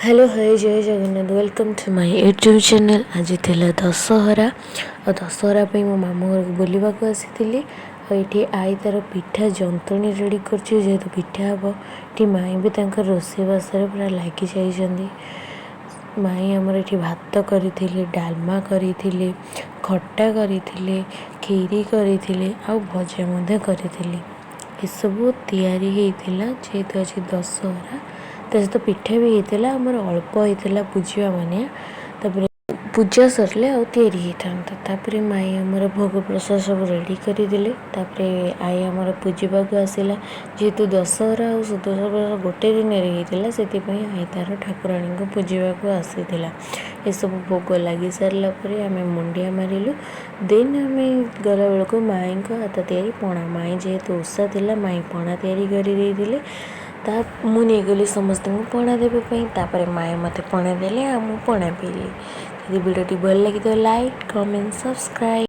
Hello, hi, ଜୟ Jagannath. Welcome to my YouTube channel. ଆଜି ଥିଲା ଦଶହରା ଆଉ ଦଶହରା ପାଇଁ ମୋ ମାମୁଁ ଘରକୁ ବୁଲିବାକୁ ଆସିଥିଲି। ଆଉ ଏଠି ଆଈ ତାର ପିଠା ଯନ୍ତୁଣୀ ରେଡ଼ି କରୁଛି, ଯେହେତୁ ପିଠା ହେବ। ଏଠି ମାଇଁ ବି ତାଙ୍କର ରୋଷେଇବାସରେ ପୁରା ଲାଗି ଯାଇଛନ୍ତି। ମାଇଁ ଆମର ଏଠି ଭାତ କରିଥିଲେ, ଡାଲମା କରିଥିଲେ, ଖଟା କରିଥିଲେ, କ୍ଷୀରି କରିଥିଲେ ଆଉ ଭଜା ମଧ୍ୟ କରିଥିଲେ। ଏସବୁ ତିଆରି ହେଇଥିଲା ଯେହେତୁ ଆଜି ଦଶହରା। ତା ସହିତ ପିଠା ବି ହେଇଥିଲା ଆମର, ଅଳ୍ପ ହେଇଥିଲା ପୂଜିବା ମାନିଆ। ତାପରେ ପୂଜା ସରିଲେ ଆଉ ତିଆରି ହେଇଥାନ୍ତା। ତାପରେ ମାଇଁ ଆମର ଭୋଗ ପ୍ରସାଦ ସବୁ ରେଡ଼ି କରିଦେଲେ। ତାପରେ ଆଈ ଆମର ପୂଜିବାକୁ ଆସିଲା। ଯେହେତୁ ଦଶହରା ଆଉ ସୁଦଶା ଗୋଟେ ଦିନରେ ହେଇଥିଲା, ସେଥିପାଇଁ ଆଈ ତାର ଠାକୁରାଣୀଙ୍କୁ ପୂଜିବାକୁ ଆସିଥିଲା। ଏସବୁ ଭୋଗ ଲାଗି ସାରିଲା ପରେ ଆମେ ମୁଣ୍ଡିଆ ମାରିଲୁ। ଦେନ୍ ଆମେ ଗଲାବେଳକୁ ମାଇଁଙ୍କ ହାତ ତିଆରି ପଣା, ମାଇଁ ଯେହେତୁ ଓଷା ଥିଲା, ମାଇଁ ପଣା ତିଆରି କରିଦେଇଥିଲେ। ତା ମୁଁ ନେଇଗଲି ସମସ୍ତଙ୍କୁ ପଣା ଦେବା ପାଇଁ। ତାପରେ ମାଇଁ ମୋତେ ପଣା ଦେଲେ ଆଉ ମୁଁ ପଣା ପିଇଲି। ଯଦି ଭିଡ଼ିଓଟି ଭଲ ଲାଗିଥିବ, ଲାଇକ୍, କମେଣ୍ଟ, ସବସ୍କ୍ରାଇବ୍।